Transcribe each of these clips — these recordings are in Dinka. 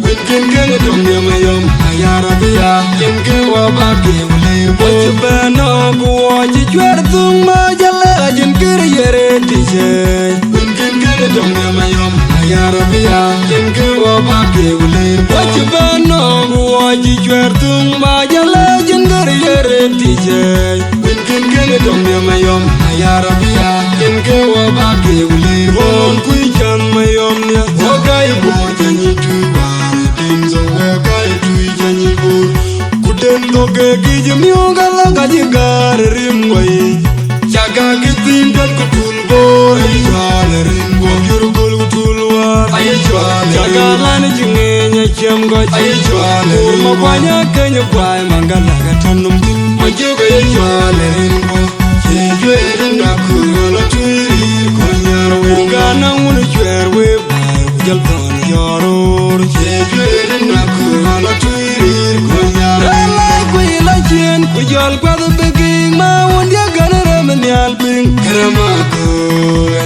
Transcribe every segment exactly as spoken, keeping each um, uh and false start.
Wën kën kën dɔm de mayom, ayarabia, yen kë wɔ bak ke wuli. Wɔ cï bɛ̈n nɔ̈k, wɔ cï cuɛr thuŋ ma jëlë, ajin kër yere tïcë. Wën kën kën dɔm de mayom, ayarabia, yen kë wɔ bak ke wuli. Wɔ cï bɛ̈n nɔ̈k, wɔ cï cuɛr thuŋ ma jëlë, ajin kër yere tïcë. Wën kën kën dɔm de mayom, ayarabia, yen kë wɔ bak ke wuli. Wɔ kuc can mayom nia, wɔ ka ye bor ca nyic tui waar, din thok wɔ ka ye tui ca nyic bor. Ku den thok ke kic miök ala ka cï gaar rim wei. Ca ka kï thïn dɔt ku tul bor, aye cɔl rin guɔ. Jur gol ku tul waar, aye cɔl ca ka rin. Lan cï ŋeny aciɛm gɔc, aye cɔl rin. Kur ma guɔ. Kuany akeny guai, man ka lak atɔn nɔm thïn. Ma jök aye cɔl rin guɔ. Cï juëërin na kul wala tui rir ku nyar wei. Ku ka na ŋun cuɛɛr wei baai, ku jɔl thɔn yɔɔr oor. Cï juëërin na kul wala tui rir ku nyar wei. Ala kuic la ciën, ku jɔl kuath bï giŋ ma wun diäk gän rem nhial piŋ. Kërë ma kul.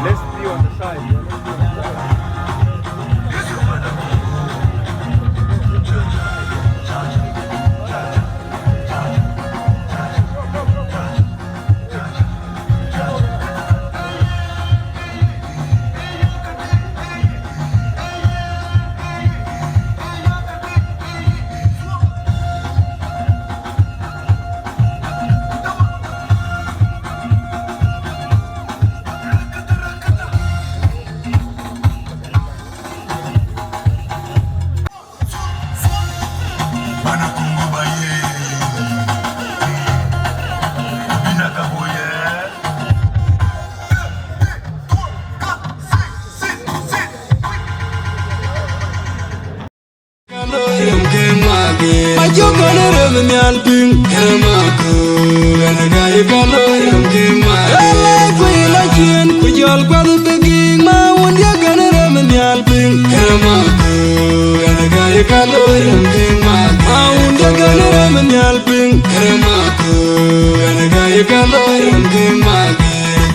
Let's be on the side. Majök kɔn rem nhial piŋ, kërë ma kul, ɛn gai kɔn rem ke ma. Ala kuic la ciën, ku jɔl kuath bï giŋ ma wun diäk gän rem nhial piŋ, kërë ma kul, ɛn gai kɔn rem ke ma. Ma wun diäk gän rem nhial piŋ, kërë ma kul, ɛn gai kɔn rem ke ma.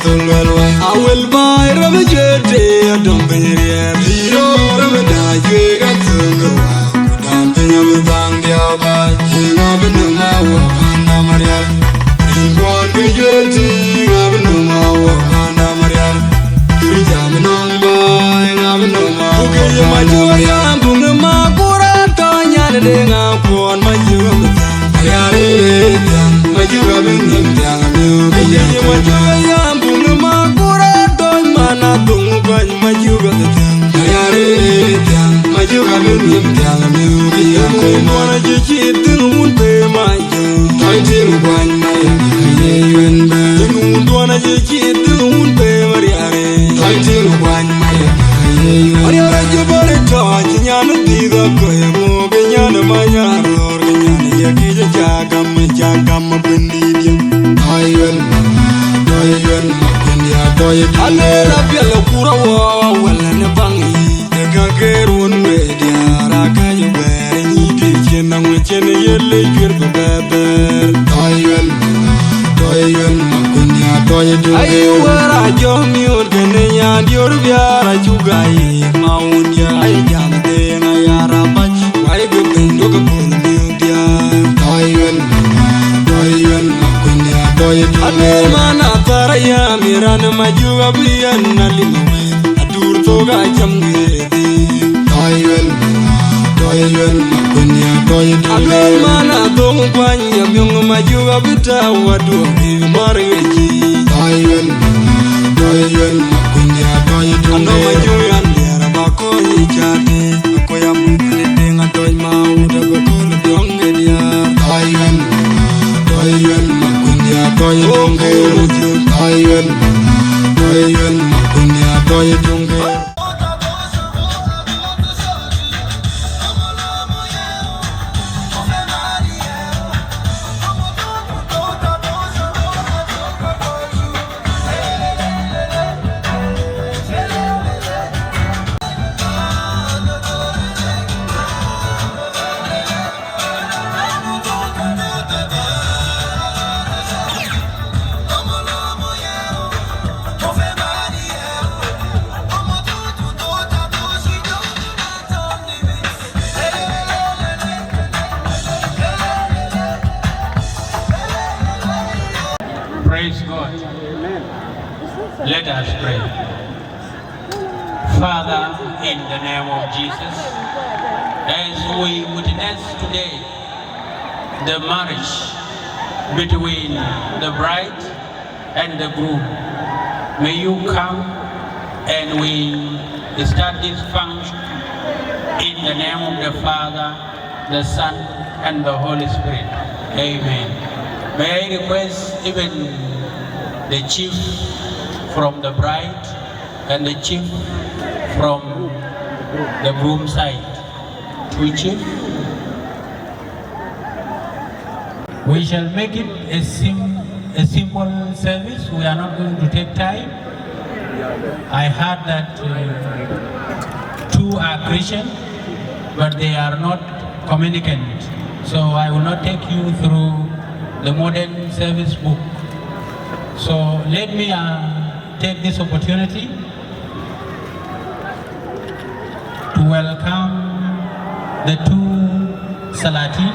Thol wɛl wä. Awel baai rem jete adɔm piny riɛl. Riro rem da juëëk athöŋ ke wä. Ku dam piny abï dhaŋ diau baai. Yiŋ abï nöm awä panda marial. Rin kuɔn ke juëëk tïŋ abï nöm awä panda marial. Cï jam nɔm baai abï nöm awä. Ku ke ye ma jɔ yam buŋ ma kura tɔ nyan de ŋa kuɔn ma jɔ. Ayare tiang, majuga bin nim tiang, amiu ke yam. Majuga yam bun ma kura doi mana dung bany majuga tiang. Ayare tiang, majuga bin nim tiang, amiu ke yam. Duana je chi ding un pe maju. Toi ting bany ma ye yuen be. Duana je chi ding un pe mariare. Toi ting bany ma ye yuen be. Mariare jubare toi nyan di da ko ye mo ke nyan ma nyan ror ke nyan ye ki ja gam ja gam bindi dia. Toi yuen, toi yuen, ma kun ya toi. Ane la piel kura wo, wala ne bangi. Ega ke run we dia, ra ka ye we ni di chen na we chen ye le kir be be. Toi yuen, toi yuen, ma kun ya toi. Ai wara jo mi ur ke ne ya dior biara chugai. Ma un ya ai jam de na ya ra ba. Wai ke piny duɔ̈kkë puɔ̈l miök diäär. Tɔ̈ yuen, tɔ̈ yuen, ma kun ya tɔ̈ yuen. Alëu man athär ayam, ye raan ë majuk abï yɛn alim awëëth. Adur thok acam ɣëëthi. Tɔ̈ yuen, tɔ̈ yuen, ma kun ya tɔ̈ yuen. Alëu man adhoŋ kuany, ye miöŋ majuk abï tääu aduɔ̈k bï mär ɣëc yiic. Tɔ̈ yuen, tɔ̈ yuen, ma kun ya tɔ̈ yuen. Anɔŋ majuk an diɛɛr abä kɔc yic cäätde. Koya muk ni tiŋ atɔc ma wut abï köl tiɔŋ ke diäär. Tɔc ɣɛn, tɔc ɣɛn, ma kun ya tɔc tuŋ ke. Tɔc ɣɛn, tɔc ɣɛn, ma kun ya tɔc tuŋ ke. Let us pray. Father, in the name of Jesus, as we witness today the marriage between the bride and the groom, may you come and we start this function in the name of the Father, the Son, and the Holy Spirit. Amen. May I request even the chief from the bride and the chief from the groom side. Two chief. We shall make it a sim-, a simple service. We are not going to take time. I heard that, uh, two are Christian, but they are not communicant. So I will not take you through the modern service book. So let me, uh, take this opportunity to welcome the two Salatin.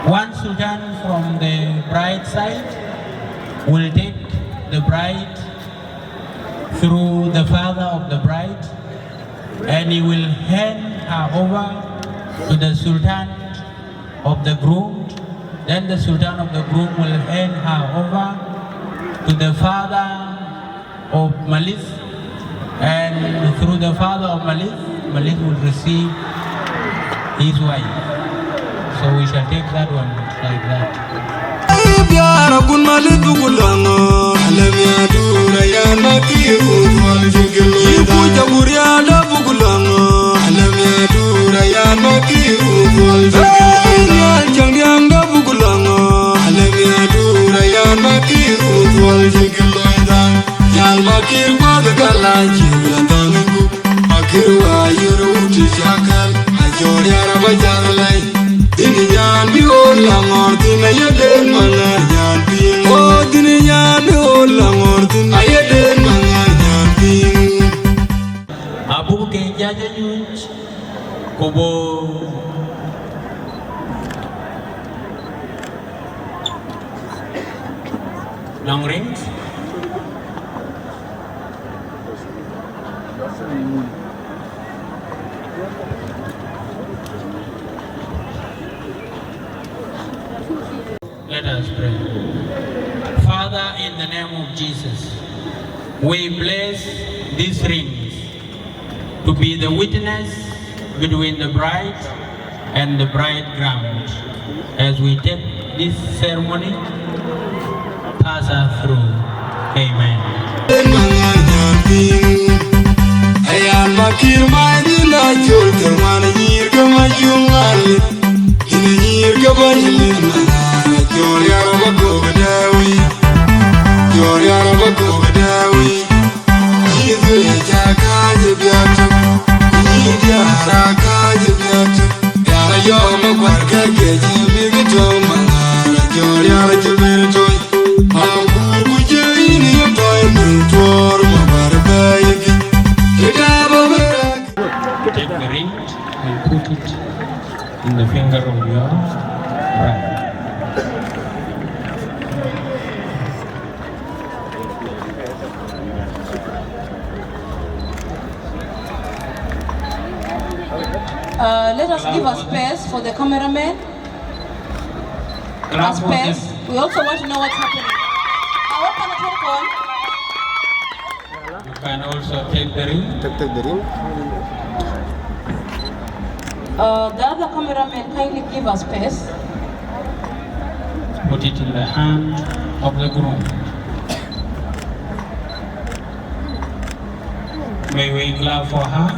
One Sultan from the bride side will take the bride through the father of the bride, and he will hand her over to the Sultan of the groom. Then the Sultan of the groom will hand her over to the father of Malis, and through the father of Malis, Malis will receive his wife. So we shall take that one like that. Yal Makir guadh ka la cï la dhɔ̈n gup, Makir wa yï röt cakal, a jɔ̈ɔ̈r yar ba jal lɛi. Dhïn nyan bï ɣöl la ŋɔ̈ɔ̈r thïn, aye den maŋär nyan piŋ. O dhïn nyan bï ɣöl la ŋɔ̈ɔ̈r thïn, aye den maŋär nyan piŋ. Abuk ke jac anyuc, ku bɔ̈ nɔŋ ring. Let us pray. Father, in the name of Jesus, we bless these rings to be the witness between the bride and the bridegroom. As we take this ceremony, pass us through. Amen. Ayan Makir ma dina jol ke wan nyir ke ma jungal. Dina nyir ke ba nyir na. Jol yar ba go dawi. Jol yar ba go dawi. Nyi dhil ya ca kaje biatu. Nyi diara kaje biatu. Yara yo ma kwar ke ke ji mi ke to ma. Jol yar je ber to. Take the ring and put it in the finger of your right. Uh, let us give a space for the cameraman. Clap for them. Space. We also want to know what's happening. Uh, what kind of popcorn? You can also take the ring. Take, take the ring. Uh, the other cameraman, kindly give us space. Put it in the hand of the groom. May we clap for her?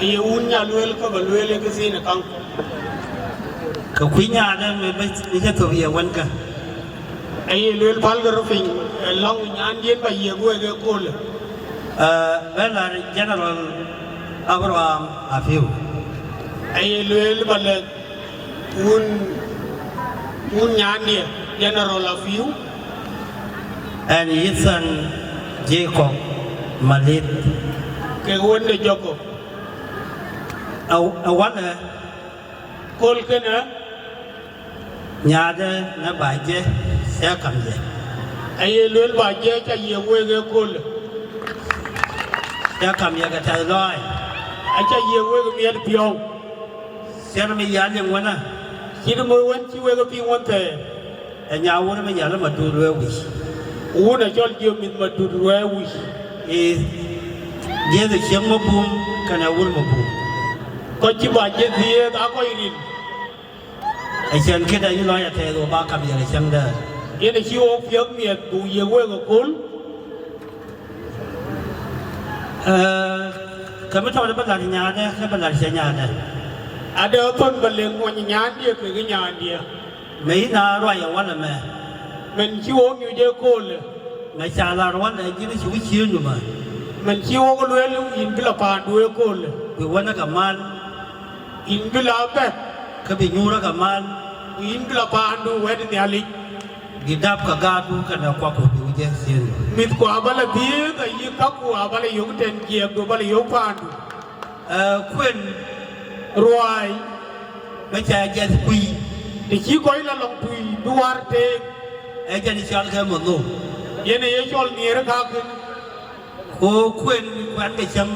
Ye wun nya lueel ke ba lueel ë këthiin ë kaŋ. Ke kuc nyaade me bï, bï cä thök ye wënkë. Aye lueel pälkë röt piny, ë lɔ̈ŋ nyandiën ba yiëk wek ëköölë. Ë, bɛ̈n la General Abraham Apiu. Aye lueel ba lɛ̈k wun, wun nyandië, General Apiu. And his son Jacob Malith. Kek wënde Jacob. Ë, ë wälë. Kööl kënë. Nyaade në ba jɛ, cä kam jɛ. Aye lueel ba jɛ, cä yiëk wek ëköölë. Cä kam jɛ ke tɛ̈th lɔɔi. Acä yiëk wek miɛt piɔ̈u. Cït mi ya liŋ wënë. Cït mi wën cï wek piŋ wën thɛɛr. Ë nya wun mi yal Madut Ruɛɛr Wic. Wun acɔl James Madut Ruɛɛr Wic. Ë, dhiëëth ë ciëŋ Mabum kënë wun Mabum. Kɔc cï ba jɛ dhiëëth aa kɔc ril. Acïn këde yï lɔc atɛɛth, wo ba kam yɛn ë cäŋ dɛ̈ɛ̈r. Yen acï wok piɔ̈ɔ̈th miɛt buk yiëk wek ëkööl. Ë, ke bï tɔ̈u bï lat nyaade, ke bï lat cï nyaade. Ade thon ba lëŋ mony nyaandië kekë nyaandië. Mɛn yïn aa ruac ë wälë mɛ. Mɛn cï wok nyuc ëköölë. Mɛ ca lar wälë, jïn cï wïc ciëëny nu mɛ. Mɛn cï wok lueel yïn bï la paandu ëköölë. Bï wënë ke mal. Yïn bï la bɛ̈k. Ke bï nyuurë ke mal. Ku yïn bï la paandu wɛ̈t Nhialic. Bï dap ke gaatdu kënë kuakku bï wïc ë ciëëny. Mïthku aba la dhiëëth, ayï käkku aba la yök tɛ̈n jiɛɛkdu aba la yök paandu. Ë, kuen ruaai, bï cä jiɛth kuï. Të cï kɔc la lɔŋ tui bï war teem. Ë jɛn cɔl ke mɔnhou. Yen ë ye cɔl nhiëër kakën. Ku kuen kuɛn ke cäŋ.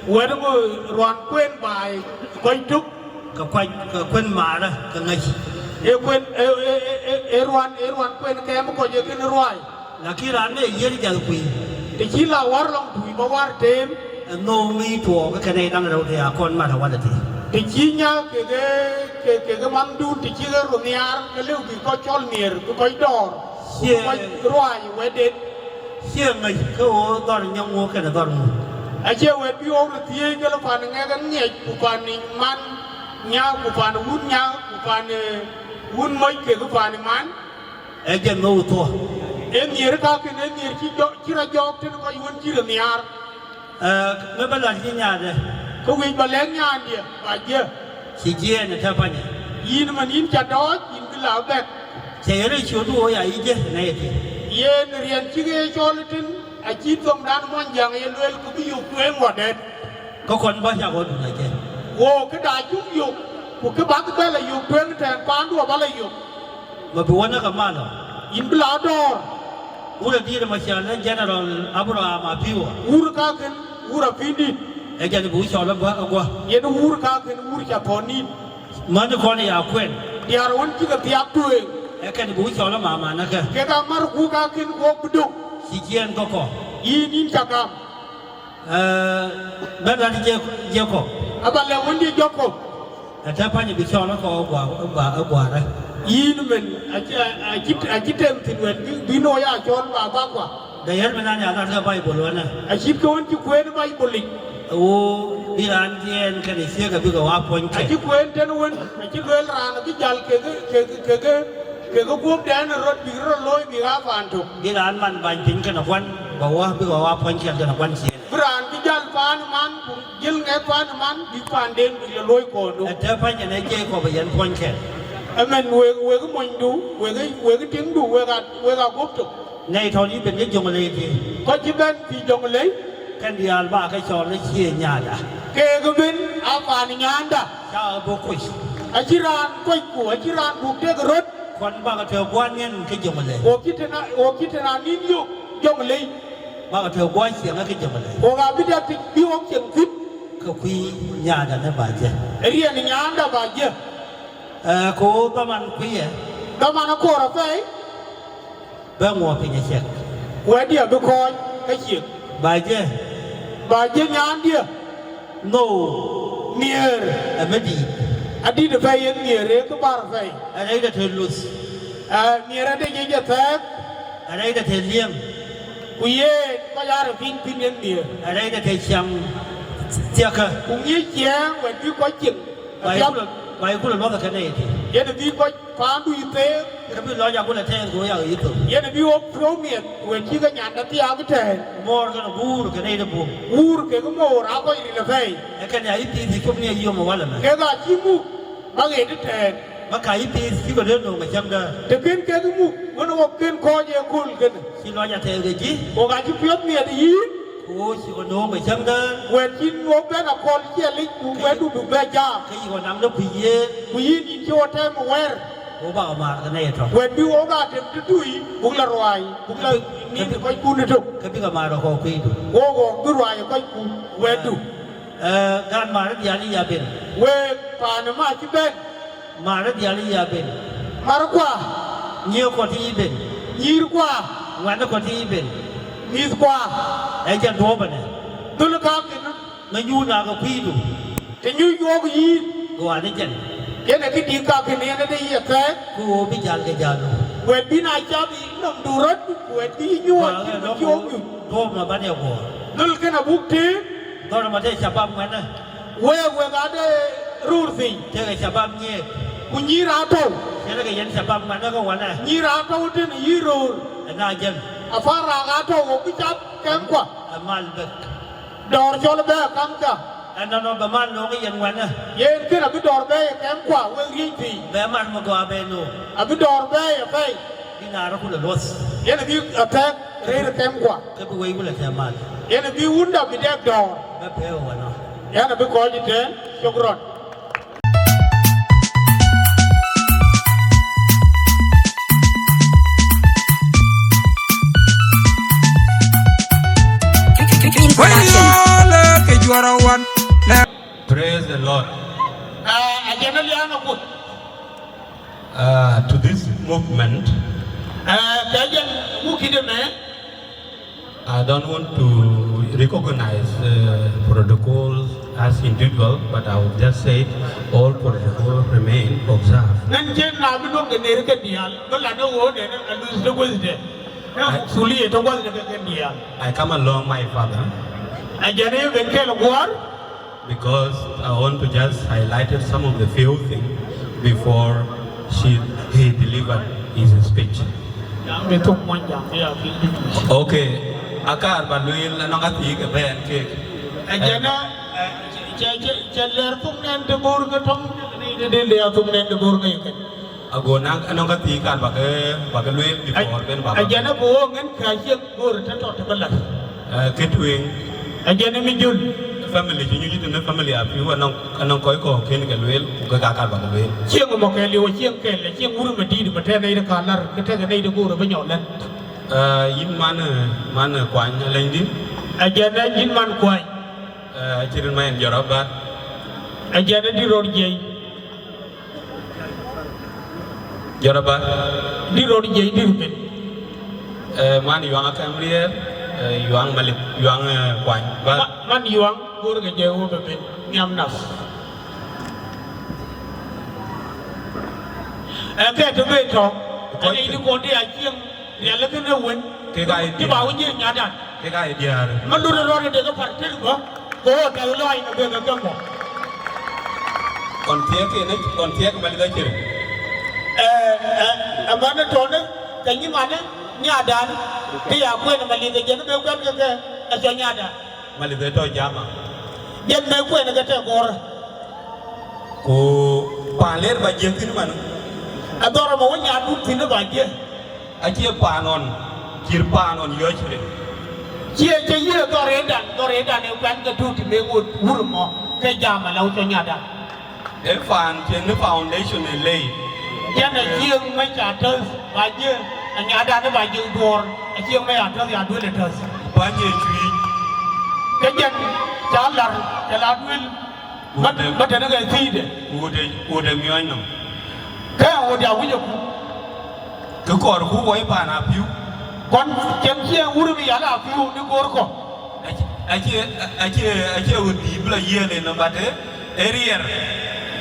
Wɛ̈t ŋö ruan kuen baai kɔc tök. Ke kuac, ke kuen maarë, ke ŋäc. Ee kuen, ee, ee, ee, ee, ee ruan, ee ruan kuen kɛɛm kɔc ee kën ruaai. Lakin raan ë yiëër jäl kuï. Të cï la war lɔŋ tui bä war teem. Ë nhom ë tuɔɔk ë kënë daŋ rɛ̈u të ya kɔn mat awal ëtï. Të cï nya kekë, ke, kekë mamdun, të cï ɣer röt nhiaar, ke lëu bï kɔc cɔl nhiëër, bï kɔc dɔɔr, bï kɔc ruaai wɛ̈tden. Cie ŋäc ke ɣo dhɔr nyɔŋ ŋu kënë dhɔr ŋu? Acie wɛ̈t bï ɣok röt thiëëc, ke lë pan ŋɛk en ŋiɛc, ku pan ë man nya, ku pan wun nya, ku pan, eh, wun mɔc kekë pan ë man. Ee jɛn nhou thuɔɔk. Ee nhiëër kakën, ee nhiëër cï jɔ-, cï rɔt jɔɔk tënë kɔc wën cï röt nhiaar. Ee, me bä lat yï nyaade. Ke wïc bä lɛ̈k nyaandië, ba jiëë. Cï jiëën ë tɛ̈ panyë. Yïn man yïn ca dɔɔc, yïn bï la bɛ̈k. Cä ye rëër ciöötdu ɣo ya yï jiëë në ye tïŋ. Yen riɛn cï ɣe cɔl ë tïŋ, acï thoŋdan Muɔnyjäŋ ye lueel, ku bï yök tueŋ wadɛ̈t. Ke kɔn bä cak ɣöt dun acie. Wo këda cuk yök, ku kë bäk bɛ la yök tueŋ tɛ̈ɛ̈n paandu abä la yök. Bä bï wänä ke mal lɔ. Yïn bï la dɔ̈ɔ̈r. Wurë dïït ë Macial ë General Abraham Apiu. Wur kakën, wur apïndït. Ë jɛn bï cɔl ë bä ë guɔ. Yen wur kakën, wur ca pɔ̈n nïn. Män kɔn ya kuɛn. Diäär wën cï ke thiaak tueŋ. Ë kɛn bï cɔl ë mama në kë. Kek amär ku kakën wok bï dök. Cï ciɛɛn kɔkɔ. Yïn yïn ca gam. Ee, bɛ̈n raan Jek-, Jacob. Aba lɛ̈k wëndië Jacob. Ë tɛ̈ pany bï cɔl ë kɔɔr guɔ-, guɔ-, guɔ̈ɔ̈rë. Yïn mën, acï, acï, acï tem thïn wɛ̈t bï, bï nɔ̈ ya cɔl ba, ba guɔ. Dɛ yɛn mën an, ya lat ke Baibul wënë. Acït ke wën cï kueen Baibul yic. Wo bï raan jiɛɛn kënë ciëk abï ke wa puɔ̈ny kë. Acï kueen tën wën, acï lueel raan abï jäl kekë, kekë, kekë, kekë guöpdɛn ë röt bïk röt looi bïk aa paan tök. Bï raan man bany piny kënë kuan, ba wä bï ke wa puɔ̈ny kë kënë kuan ciëën. Bï raan bï jäl paan ë man, ku jël ŋɛk paan ë man, bïk paanden bïk lɔ looi kɔɔrdu. Ë tɛ̈ pany en ee Jacob ë yɛn puɔ̈ny kë. Ëmën wek, wek monydu, wek, wek tiŋdu, wek a, wek a guöp tök. Nɛy tɔ̈ yï ben ke Jonglei tï. Kɔc cï bɛ̈n pï Jonglei. Kɛn diaal ba ke cɔl ë cie nyaanda. Keek ëbën aa paan nyaanda. Ca bï kuc. Acï raan kucku, acï raan buk tek röt. Kɔn ba ke tɔ̈ guan yen ke Jonglei. Wok cï tëna, wok cï tëna nïn yök Jonglei. Ba ke tɔ̈ guan cieŋ ke Jonglei. Wok abï dap tïc bï wok cieŋ thïn. Ke kuï nyaanda në ba jë. Riɛn nyaanda ba jë. Ee, ku dhaman kuië. Dhaman akoor apɛi. Bɛ ŋuɔ piny acek. Wɛ̈tdiɛ bï kɔɔc ke ciek. Ba jɛ. Ba jɛ nyaandiɛ. Nhou. Nhiëër. Ë bï dïït. Adït apɛi yen nhiëër, ee kë bär apɛi. Ë rɛ̈c de të luth. Ë, nhiëër ade jec ë thɛɛk. Ë rɛ̈c de të liëŋ. Ku yeen kɔc aa rɔ piŋ pïn yen nhiëër. Ë rɛ̈c de të cam. Thiakä. Ku ŋic ciɛɛŋ wɛ̈t bï kɔc cieŋ. Ba yï kul, ba yï kul luɔth ë kënë ye tïŋ. Yen bï kɔc paandu yï theek. Ke bï lɔc akul ë tɛɛth ku ya yï thok. Yen bï wok piɔ̈u miɛt wɛ̈t cï ke nyanda thiaak tɛ̈ɛ̈n. Moor kënë guur kënë yen buŋ. Wuur kekë moor aa kɔc ril apɛi. Ee kënë ayï thiëëth yï cop ni ayï yom ë wal ëmën. Kek acï muk bä ɣet tɛ̈ɛ̈n. Bä ka yï thiëëth cï ke lëër nööŋ ë cäŋ dɛ̈ɛ̈r. Të kën kek muk wën wok kën kɔc ë kööl kënë. Cï lɔc athɛɛr ke jï. Wok acï piɔ̈th miɛt yïn. Ku wo cï ke nööŋ ë cäŋ dɛ̈ɛ̈r. Wɛ̈t cïn wok bɛ̈n akɔ̈l ciɛlic, ku wɛ̈tdu bï bɛ jaam. Ke yï ɣɔn naŋ de kuc ye. Ku yïn yïn cï wo tɛ̈m wɛ̈ɛ̈r. Wo bä ɣa maar ke nɛy ë tɔ̈. Wɛ̈t bï wok aa tem tëtui, buk la ruaai, buk la nin kɔckun ëtök. Ke bï ɣa maar ë kɔ̈u kuiidu. Wok ɣɔk bï ruaai ë kɔckun, wɛ̈tdu. Ee, gan maar ë diaal yï ya ben. Week paan ë ma cï bɛ̈n. Maar ë diaal yï ya ben. Markua. Nyiëëk kɔ̈t yï ben. Nyïïrkua. Ŋuɛ̈n kɔ̈t yï ben. Mïthkua. Ee jɛn duɔ̈ɔ̈p ënë. Dhöl kakïn. Ŋänydu na ke kuiidu. Të nyuc wok yïn. Ku wan ë jɛn. Yen ë këdï kakïn yen ë de yï athɛɛk. Ku wo bï jäl ke jäl. Wɛ̈t bï na cath yï nɔmdu röt, ku wɛ̈t bï yï nyuɔɔc cït ma cï wok nyuc. Duɔ̈ɔ̈p ma bän ya guɔ̈ɔ̈r. Dhöl kënë abuk tëëk. Dhɔ̈r ma tëë cabap ŋuɛ̈në. Week, wek ade röör thïn. Tëëkë cabap nyiëëk. Ku nyïïr aa tɔ̈u. Tëëkë yen cabap ŋuɛ̈në ke wanë. Nyïïr aa tɔ̈u tënë yï röör. Ë na jɛn. Apar raak aa tɔ̈u, wok bï cath kɛmkua. Ë mal bek. Dɔ̈ɔ̈r cɔl bɛ kamkua. Ënɔnɔ bɛ mal nɔɔk yen ŋuɛ̈në. Yen kën abï dɔ̈ɔ̈r bɛ ye kɛmkua, wek riëny thïn. Bɛ mal më gɔaa bɛ nööm. Abï dɔ̈ɔ̈r bɛ ye pɛi. Bï naar ku la luɔth. Yen abï athɛɛk rëër kɛmkua. Ke bï wei wulë tɛ̈ mal. Yen abï wunda bï dɛk dɔ̈ɔ̈r. Bɛ pɛ̈ɛ̈u wänɔ. Yen abï kɔc ëtɛ̈ɛ̈n, cök rɔt. Production. Praise the Lord. Ah, ajana liana kut. Uh, to this movement, ah, kajan mukide me. I don't want to recognize, uh, protocols as individual, but I would just say all protocols remain observed. Ngan chen na bi dong ke ner ke dial, bala no wo de na lose the Wednesday. Na I, suli to was the ke dial. I come along my father. Ajana ben ke lo gwar. Because I want to just highlight some of the few things before she, he delivered his speech. Jam bï thok mɔny jam bï ya bï bï. Okay, akaar ba lueel anɔŋ athii ke bɛ̈n kek. Ajana, eh, cɛ, cɛ, cɛ lɛr thok nɛn të bor ke tɔŋ, ni de dil de ya thok nɛn të bor ke yeken. Ago naŋ, anɔŋ ka thii kan ba ke, ba ke lueel before ben ba ke. Ajana bu wo ŋen ka ciek bor të tɔt të bä lat. Eh, ke tueŋ. Ajana mi jul. Family, cï nyuc tënë family apiu, anɔŋ, anɔŋ kɔc kɔ̈k kën ke lueel, ku ke ka kan ba ke lueel. Ciek mɔ ke liu, ciek ke le, ciek wur ma dït, ma tɛ̈n nɛy de ka lar, ke tɛ̈k nɛy de goor bï nyɔl lɛn. Eh, yïn man, eh, man, eh, kuany alɛnydï. Ajana yïn man kuany. Eh, acï rin ma en jɔt abat. Ajana dï rɔt jiɛc. Jɔt abat. Dï rɔt jiɛc dï rupin. Eh, man yuaŋ akɛm riɛɛr, eh, yuaŋ malith, yuaŋ, eh, kuany. Ba. Ma-, man yuaŋ, goor ke jiɛc wo bï pin, nhiam nath. Eh, kɛ të be tɔ̈, kɔc ënë yïn kɔn dï acieŋ. Riɛl kënë wën, kek aa ye diäär. Cï ba wën jiëë nyadan. Kek aa ye diäär. Mä lut rɔt de ke par tëk bä, ku wo tɛ̈k lɔɔi në bek ke mɔ. Kɔn thiëëk en, kɔn thiëëk Malith acïr. Ë, ë, ë, man ë tɔ̈në, ke nyimanë, nyadan, kë ya kueen Malith ë jɛn bï kuɛ̈n ke ke, acɔ nyadan. Malith ë tɔ̈ jama. Jɛn bï kueen ke tɛ̈ gɔ̈ɔ̈r. Ku paan leer ba jiëk thïn man. Adhɔr ëmɔ wä nyan duk thïn ba jiëk. Acie paan ɣɔn, cït paan ɣɔn yɔ̈c rin. Cie cï yï dhɔr ëdan, dhɔr ëdan ë kuɛn ke tut të me ŋot wur mɔ, ke jam ala wä cɔ nyadan. Ë paan cïn në foundation ë lei. Jɛn acieŋ me ca täth, ba jiëk, anyadan ba jiëk duɔɔr, acieŋ me ca täth ya duël ë täth. Bäny ë cuiic. Ke jɛn ca lar, ke la duël. Bä, bä tënë ke thiëëde. Ɣööt ë, ɣööt ë miɔɔc nɔm. Ke ɣööt ya wïc ë ku. Kë kɔɔr ku wɔ ë paan apiu. Kɔn cɛn ciɛɛŋ wur bï yal apiu në goor kɔ. Acie, acie, acie, acie ɣööt dïït bï lɔ yiëël en nɔm, but ë, ë riɛɛr.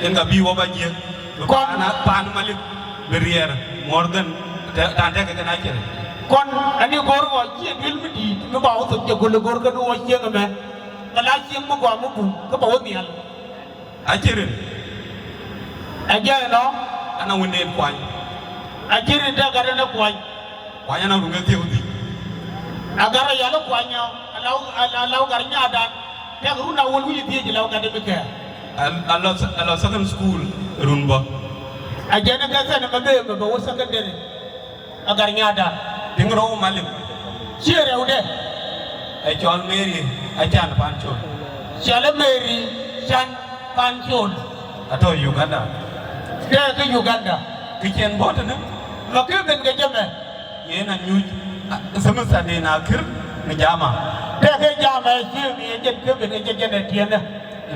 Yen ka bï wɔ bä jiëk. Kɔn paan, paan Malith bï riɛɛr more than të, tän tɛ̈kë kën acïn. Kɔn ani goor wɔ cie duël bï dïït, bï ba wɔ thok jɛ gol ë goor kën wɔ cieŋ ëmɛ. Ka la cieŋ mi gɔam mi bum, ke ba wo nhial. Acï rin. Ajɛn ënɔ. Ana wënden kuany. Acï rin tɛ̈ gat ënë kuany. Kuany ana run ke thiëu dhïc. Agar ayal kuany ɔ, alau, alau gar nyadan. Tɛk run awöl wïc dhiëc alau gat ëbï kɛ̈ɛ̈r. Al-, alo, alo second school run bɔ̈. Ajɛn ke thɛn ëmɛ bë, ëmɛ bë wo secondary. Agar nyadan. Piŋ rou malim. Cie rɛ̈ude? Ë cɔl Mary Acan Pancol. Cɔl Mary Can Pancol. Atɔ̈ Uganda. Tɛ̈ ke Uganda. Kë cïn bɔ̈ tënë. Lɔ kë ben ke jëmɛ. Yen anyuc, a, semester den akïr në jama. Tɛ̈ ke jama ë cï mi ë jɛn kë ben ke jëjɛn ë tiɛnë.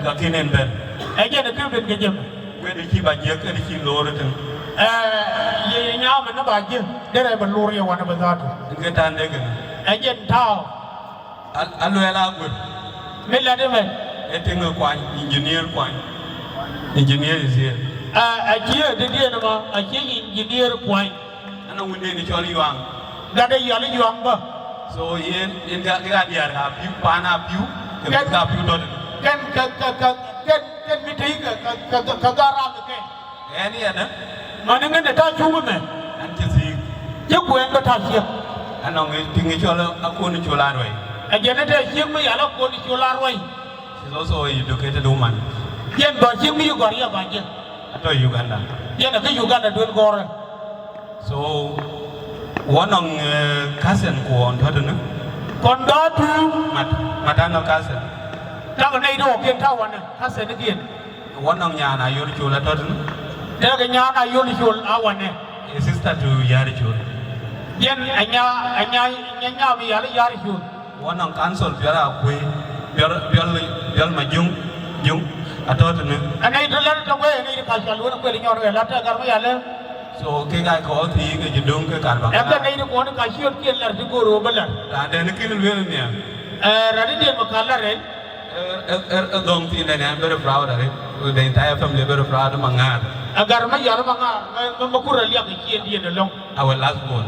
Ka kïn en bɛ̈n. Ë jɛn kë ben ke jëmɛ. Kuet ë cï ba jiëk, kuet ë cï loor ëtën. Ee, ye, ye nyaam ënë ba jiëk, derɛ bï loor ye wan ëbï dhatu. Ën ke tän de kënë. Ë jɛn tääu. Al-, aluɛɛl aguët. Min lat ëmën. Ë tiŋ ë kuany, engineer kuany. Engineer is here. Aa, acï ë dïdiën ëmɔ, acï engineer kuany. Anɔŋ wënden cɔl Yuaŋ. Gat ë yɔl Yuaŋ bä. So yen, yen ka, ka diäär ka piu, paan a piu, ke kɛn, ka piu tɔ̈ tënë. Kɛn, ka, ka, ka, kɛn, kɛn mi tëi ka, ka, ka, ka, ka garaŋ kɛn. Ɛn yɛn ë? Man ŋen ë tɔ̈ cuŋ ëmɛ. An cï thiik. Cï kuɛɛn bä tɔ̈ ciëk. Anɔŋ ë tiŋ cɔl Akon Col Aruɛi. Ajɛn ë tɛ̈ ciëk mi yal Akon Col Aruɛi. She's also a educated woman. Yen bä ciëk mi yï gɔ̈r ya ba jël. Atɔ̈ Uganda. Yen ë kë Uganda duel gɔ̈rë. So, wɔ nɔŋ, eh, cousin kuɔn tɔ̈ tënë. Kɔn dɔ̈ɔ̈r tu. Mat-, maternal cousin. Takë nɛy dɔ̈ɔ̈r kiɛn tɔ̈ wanë, cousin kiɛn. Wɔ nɔŋ nyan Ayol Col atɔ̈ tënë. Tɛ̈kë nyan Ayol Col a wanë. A sister to Yar Col. Yen anya, anya, anya, anya mi yal Yar Col. Wɔ nɔŋ council Biɔr Akuëi, Biɔr, Biɔr, Biɔr Majuŋ, Juŋ, atɔ̈ tënë. Anɛy tɔ̈ lɛ̈t tɔ̈ wei, anɛy ka cɔl wën kuel nyɔr wei, la tɛ̈ gär mi yalë. So, kek aa kɔɔr thii ke cï döŋ ke kar bä ŋaar. Ɛn ke nɛy tɔ̈ kuɔn ka ciöt kiɛn lɛ̈t cï goor wä bï lɛ̈t. Raan dɛn kën lueel nhial. Ee, raan diɛn bï ka lɛ̈t rɛn. Ee, ee, ee, ee, dhɔ̈ŋ thiin dɛn, I'm very proud of it. With the entire family, very proud of Maŋaar. Agar ma yal Maŋaar, ma, ma, ma kur aliak ë ciɛɛn diɛn alɔŋ. Our last born.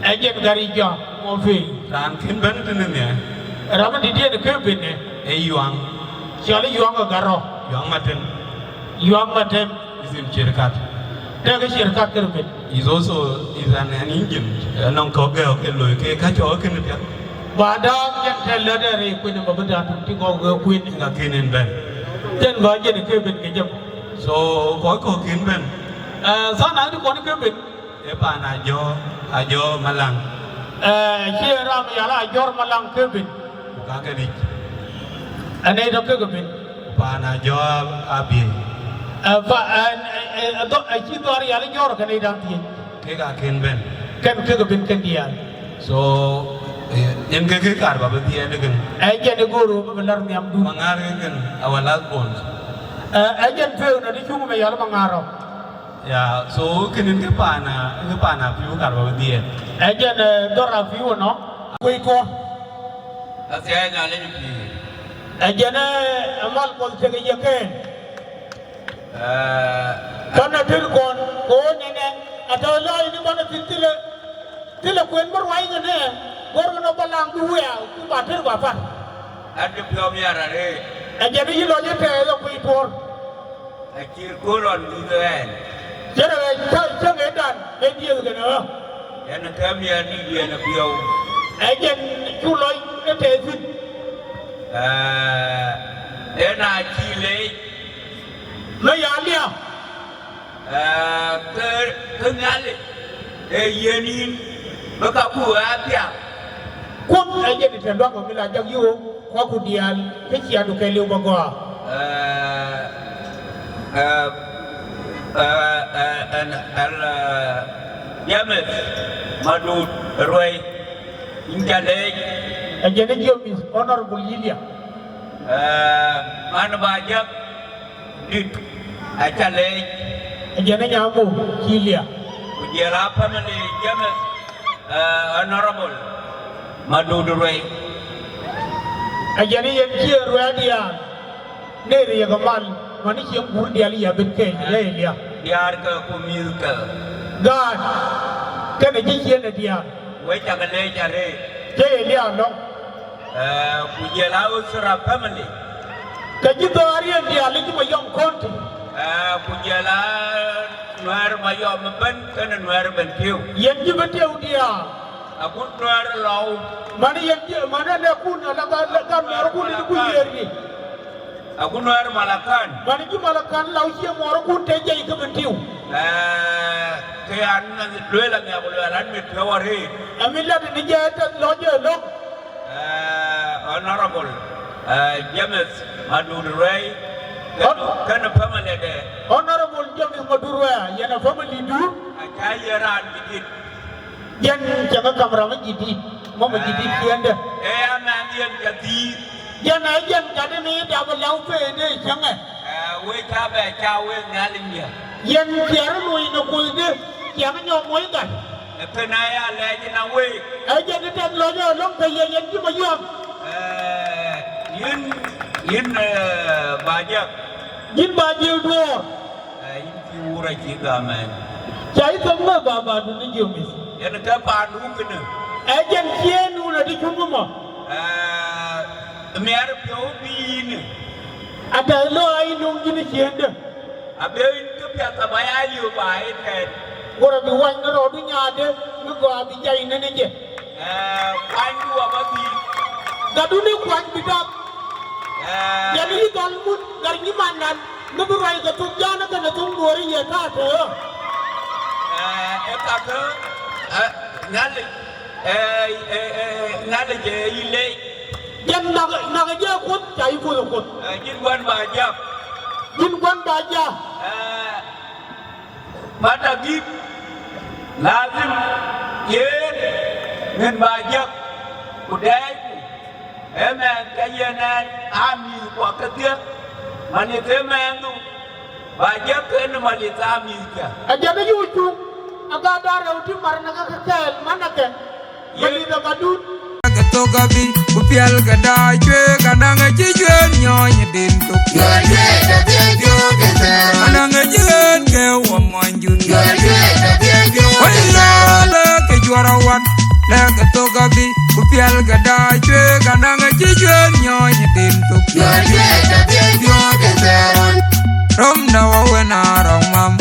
Ë jɛn gäri jɔ, mɔ pei. Raan kën bɛ̈n tënë nhial. Raan dït diɛn kë bɛ̈n ë. Ee Yuaŋ. Cɔl Yuaŋ ë Garɔ. Yuaŋ Matem. Yuaŋ Matem. Is in Chirkat. Tɛ̈kë Chirkat kërë bɛ̈n. Is also, is an, an engine. Anɔŋ kɔ̈k gɛ̈ɛ̈k ke loi ke ka cɔɔk kënë piɛth. Ba da jɛn tɛ̈ lɛ̈t ë rɛy kuën ë bä bï da tök cï kɔ̈k gɛ̈ɛ̈k kuën. Ka kën en bɛ̈n. Jɛn bä jɛn kë bɛ̈n ke jam. So, kɔc kɔ̈k kën bɛ̈n. Eh, than adï kɔn kë bɛ̈n. Ee paan Ajɔ̈ɔ̈r, Ajɔ̈ɔ̈r Malaŋ. Eh, cï ë ram yal Ajɔ̈ɔ̈r Malaŋ kë bɛ̈n. Ku ka ke ric. Anɛy tɔ̈ kek bɛ̈n. Paan Ajɔ̈ɔ̈r Abiëc. Eh, pa, eh, eh, eh, dhɔ-, acï dhɔ̈ɔ̈r yal Jɔ̈ɔ̈r kën ë dam thiëc. Kek aa kën bɛ̈n. Kën kek bɛ̈n kën diaal. So, eh, yen ke kë kaar ba bï dhiɛɛt ë kën. Ë jɛn ë goor bï bï lär nhiamdun. Maŋaar ke kën, our last born. Eh, ë jɛn tueŋ në dï cuŋ me yal Maŋaar rɔ. Ya, so kën ë kë paan, ë kë paan Apiu kaar ba bï dhiɛɛt. Ë jɛn, eh, dhɔ̈r Apiu ënɔ. Kuc tuɔɔr. Ka thiɛɛi Nhialic pïïr. Ë jɛn, eh, amal kuɔth tek ë ye keen. Eh, tɔ̈ në tël kɔn, ku nɛnɛ, atɔ̈ lɔɔi në bɔ̈ në thil thilë, thilë kuën bï ruai ŋënë, guɔ̈r ɣön ë balaŋ bï wiaa, ku ba tël ba par. Adï piɔ̈u miɛt arëët. Ë jɛn yï lɔ yï tɛɛth ë kuc tuɔɔr. Acït kööl ɣɔn dhïth ɣɛn. Cïn rɛɛc cä, cä ŋëëtdan ë dhiëëth kënë ɣä. Yen ë kɛ̈m yɛn dït yen ë piɔ̈u. Ë jɛn cu lɔ ë tɛɛth thïn. Eh, yen aa cï leec. Lɔ ya liääp. Eh, ke, ke Nhialic ë yiën yïn bï kaku ɣɛɛr thiaak. Kuoth ë jɛn ë tɛ̈n duak ë mïth ajak yï ɣöö kuaku diaal kë ciaandu ke liu bä gɔaa. Eh, eh, eh, eh, ɛn, ɛn, eh, James Madut Ruei, yïn ca leec. Ë jɛn ë James, Honorable Yilia. Eh, man ba jam. Dït, aca leec. Ë jɛn ë nyaaŋ muk cï liak. Ku jël a family James, eh, Honorable Madut Ruei. Ë jɛn ë yen cï ë ruɛɛt diaal, ner yek mal, man ë cieŋ guur diaal ya bït keny, ya ye liak. Diaar ke ku mïth ke. Gaat, kënë cï ciën ë diaal. Wek cak leec arëët. Cï ye liak lɔ̈ŋ. Eh, ku jɔl a Usra family. Ke cï dhɔ̈ɔ̈r yen diaal, cï Mayɔm County. Eh, ku jɔl a Nuɛɛr Mayɔm ëbɛ̈n, kenë Nuɛɛr ëbɛ̈n tëu. Yen cï bï tëu diaal. Agut Nuɛɛr Lɔu. Man yen cï, man ë lëkkun, ala ka, ka Nuɛɛrkun ë cï ku Malakan. Yiëër yic. Agut Nuɛɛr Malakan. Man cï Malakan Lɔu cie muɔɔrkun tëë jai ke bï tëu. Eh, ke an, lueel anhiak, ku lueel an, mit piɔ̈u arëët. Amit lat në jai tɛ̈th lɔc ë lɔ̈ŋ. Eh, Honorable, eh, James Madut Ruai, Hon- kenë family de. Honorable James Madut Ruai, yen a family du. Acä ye raan jidit. Yen cäŋ ë kam ram jidit, mama jidit ciëëndë. Eh, ya mɛnh yen ka dhiith. Yen a yen ka de ni dap lɔu peen de cäŋë. Eh, we ca bɛ ca we Nhialic miɛt. Yen ciɛɛr luɔi në kuc de, ciɛŋ nyɔk moi gal. Ë kënë aya lɛc ë na week. Ë jɛn ë tɛ̈th lɔc ë lɔ̈ŋ ke ye yen cï Mayɔm. Eh, yïn, yïn, eh, Bajak. Yïn Bajak Duɔɔr. Eh, yïn cï wur acï gam ɛn. Ca yï thok mɛ ba, ba du në jiö mïth. Yen ke paandu kënë. Ë jɛn ciëën nu në dï cuŋ mɔ. Eh, miɛr piɔ̈u bï yïn. Atɛ̈ lɔ ayï nuŋ yïn ciëëndë. Abï yïn këpiɛth aba ya liu ba ëtɛ̈ɛ̈n. Ku rɔ bï wany në rɔɔdu nyaade, bï gɔ̈ɔ̈r abï jai nɛn ë jɛ. Eh, kuanydu abä dhil. Gadun ë kuany bï dap. Eh. Yɛn yï dhɔl mut, gat nyïmandan, bï bï ruac ke thok jaan ë kënë thok duöör ë ye täätëë. Eh, ë kakë, eh, Nhialic, eh, eh, eh, Nhialic, eh, yï leec. Yɛn nak, nak ë jɛ Kuoth, ca yï Kuoth ë Kuoth. Eh, yïn guän ba jam. Yïn guän ba jam. Eh, Mata gït, lazim yen ŋën ba jɔk, ku dɛɛcku, ëmɛn ke yen ɛn aa mïthkuɔ kedhie, malith ëmɛndu, ba jɔk kenë malith aa mïthkiɛ̈. Ajɛn ë yuuc tuŋ, aga dɔ̈ɔ̈r rɛ̈u tï mar në ke kɛɛl manakɛ. Malith ë ka dut. Ke thok abï, ku piɛl ke daai cuëëk, anaŋ acï cuëën nyɔɔny ë din thok. Anaŋ acï ɣeen ke wɔ muɔny jut. Wëi lɔ lɛ ke juɔr awat, lɛ ke thok abï, ku piɛl ke daai cuëëk, anaŋ acï cuëën nyɔɔny ë din thok. Röm dä wä wën aa rɔ̈ŋ mam.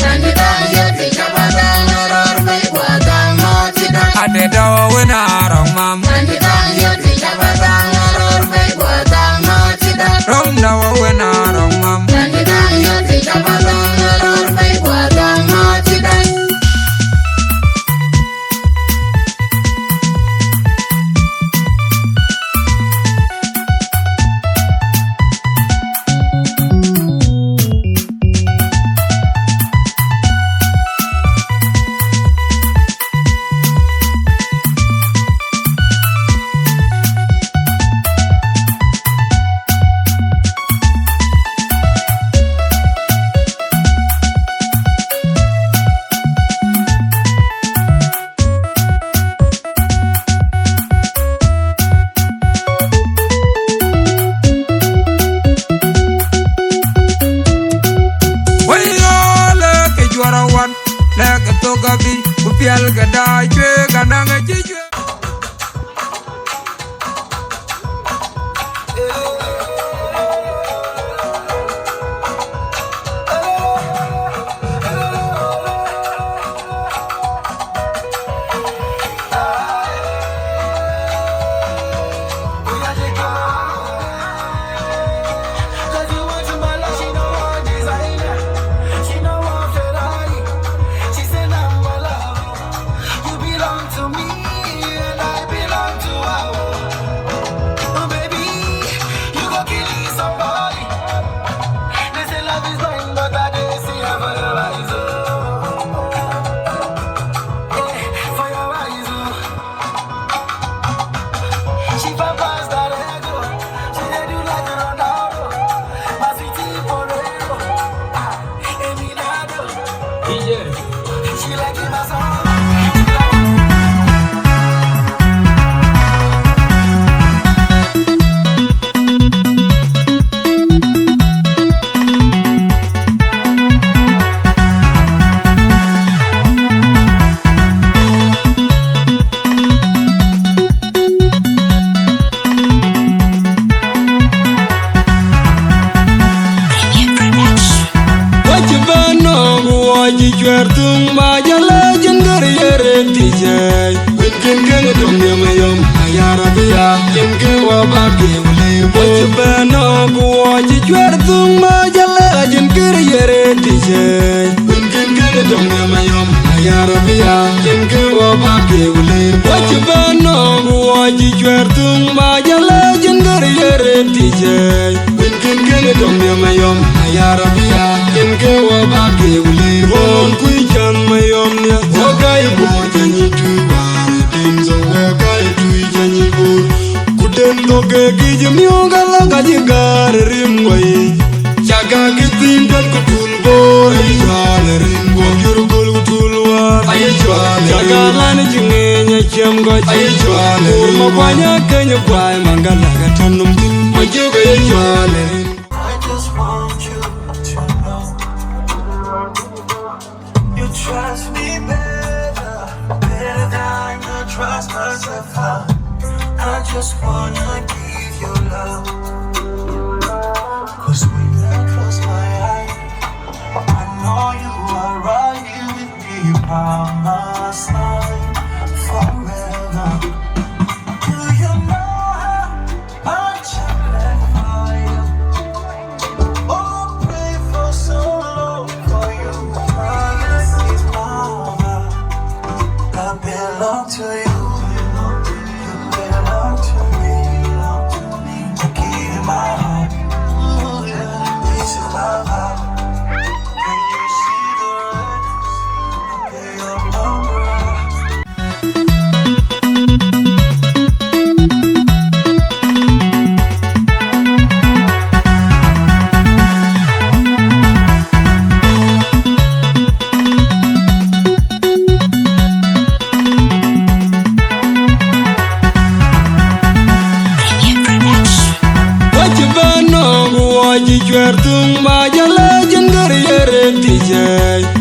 Ade dä wä wën aa rɔ̈ŋ mam. Röm dä wä wën aa rɔ̈ŋ mam. Yen kën döŋ de mayom, ya Rabia, yen kë wɔ bak ke wuli. Wɔ cï bɛ̈n nɔ̈k, wɔ cï cuɛr thuŋ ma jälë, ajin kër ye rëët tïc. Yen kën kën döŋ de mayom, ya Rabia, yen kë wɔ bak ke wuli. Wɔ cï bɛ̈n nɔ̈k, wɔ cï cuɛr thuŋ ma jälë, ajin kër ye rëët tïc. Yen kën kën döŋ de mayom, ya Rabia, yen kë wɔ bak ke wuli. Wɔ kuc can mayom nia, wɔ ka ye bor can ye tui wär. Tin thok wek ka ye tui cä nyic bor. Ku den thok ke kic miök ala ka cï gäär ë rim guɔ yic. Cak ka kë thïn tɔt ku tul bor aye cɔɔl ë rim guɔ jur gol ku tul wär aye cɔɔl ë rim. Cak ka lan cï ŋeeny aciɛm gɔc aye cɔɔl ë rim. Bor ma kuany akeny kuai man ka lak atɔ̈ nɔm thïn. Ma jök aye cɔɔl ë rim. I just want you to know. You trust me better, better than I trust myself. I, I just wanna give you love. 'Cause when I close my eyes, I know you are right here with me by my side forever. Do you know how Wacï bɛ̈n nɔ̈k, wacï cuɛr thöŋ, ba jɔ lɛc jën gär ye rëët tïc.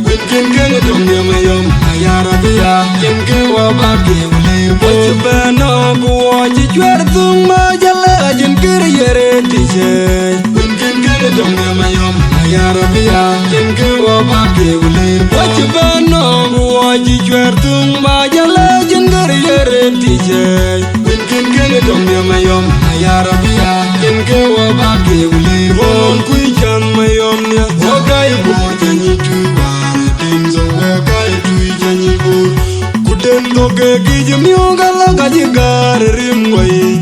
Wën kën kën döŋ de mayom, aya Rabia, yen kë wɔ bak ke wuli. Wacï bɛ̈n nɔ̈k, wacï cuɛr thöŋ, ba jɔ lɛc jën gär ye rëët tïc. Wën kën kën döŋ de mayom, aya Rabia, yen kë wɔ bak ke wuli. Wacï bɛ̈n nɔ̈k, wacï cuɛr thöŋ, ba jɔ lɛc jën gär ye rëët tïc. Wën kën kën döŋ de mayom, aya Rabia, yen kë wɔ bak ke wuli. Wën kuc can mayom nia, wɔ ka ye bor can ye tui wär, tin thok wɔ ka ye tui can ye bor. Ku den thok ke kic miök ala ka cï gäär ë rim guɔ yic.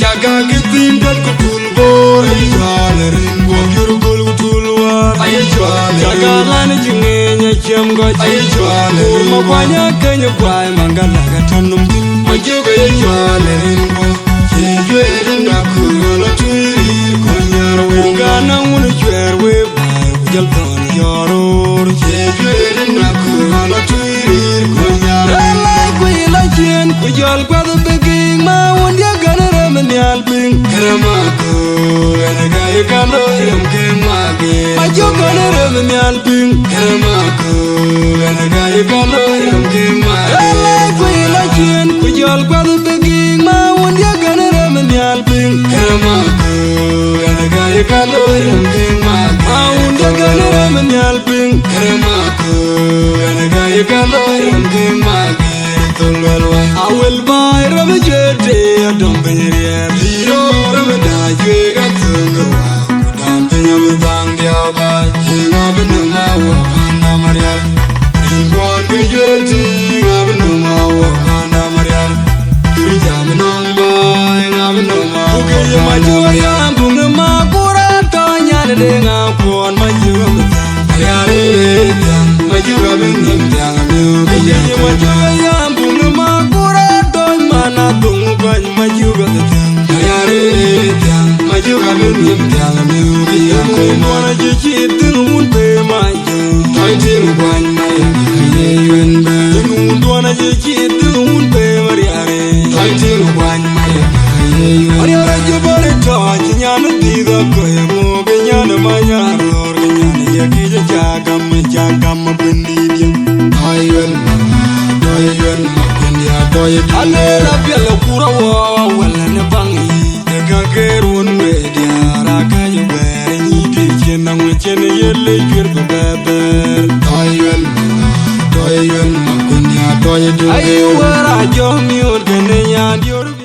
Cak ka kë thïn tɔt ku tul bor aye cɔɔl ë rim guɔ jur gol ku tul wär aye cɔɔl ë rim. Cak ka lan cï ŋeeny aciɛm gɔc aye cɔɔl ë rim. Bor ma kuany akeny kuai man ka lak atɔ̈ nɔm thïn. Ma jök aye cɔɔl ë rim guɔ. Cie juëër ë nak ku ɣɔn atui rïïr ku nyar wei. Ku ka naŋ wun cuɛɛr wei baai ku jɔl thɔn yɔɔr roor. Cie juëër ë nak ku ɣɔn atui rïïr ku nyar wei. Rɛ̈ɛ̈r lɛc ku yï lɔ ciëën ku jɔl guath bï giŋ ma wun diäk gän rem nhial piŋ. Kërë ma ku ɣɛn ka ye ka lɔ rem ke ma ge. Ma jök gän rem nhial piŋ. Kërë ma ku ɣɛn ka ye ka lɔ rem ke ma ge. Rɛ̈ɛ̈r lɛc ku yï lɔ ciëën ku jɔl guath bï giŋ ma wun diäk gän rem nhial piŋ. Kërë ma ku ɣɛn ka ye ka lɔ rem ke ma ge. Ma wun diäk gän rem nhial piŋ. Kërë ma ku ɣɛn ka ye ka lɔ rem ke ma ge. Thöl wɛl wä. Awël baai rem juëc tëë adöm piny riɛɛr. Lïïr rem da juëc athöŋ ke wä. Ku dam piny abï dhaŋ diäk baai. Yïn abï nöm awä panda marial. Rin kuɔn ke juëc tïŋ abï nöm awä panda marial. Kërë jam nöm baai abï nöm awä. Ku ke ye ma jök yam buŋ ma kuran tɔ nyan de ŋa kuɔn ma jök abï dhaŋ. Marial ë thiäŋ, ma jök abï nïm thiäŋ amiök. Ke ye ma jök yam buŋ ma kuran tɔ man athöŋ kuany ma jök abï thiäŋ. Marial ë thiäŋ, ma jök abï nïm thiäŋ amiök. Ke ye ma duɔn acï cït thïn wun pe ma jök. Tɔc thïn kuany ma ye ka ye yuen bɛ̈n. Wun duɔn acï cït thïn wun pe marial ë. Tɔc thïn kuany ma ye ka ye yuen. Marial acï bɔ̈ ë tɔc nyan dhïth akɔ̈i ŋö ke nyan ma nyan röör ke nyan ye kïc cak gam cak gam abï nïïm. Tɔc yuen ma, tɔc yuen ma kun ya tɔc. Alëër apiɛl ë kur awɔ awël në baŋ yic. Ë ka ke ruɔ̈n wëë diäär aa ka ye wɛɛr ë nyïïn dït cïn aŋö cïn ye lec cuër bï bɛ̈ɛ̈r bɛ̈ɛ̈r. Tɔc yuen ma, tɔc yuen ma kun Atɔ̈ ye diöör. Aye wär ajɔ̈ miööt kënë nyan diöör.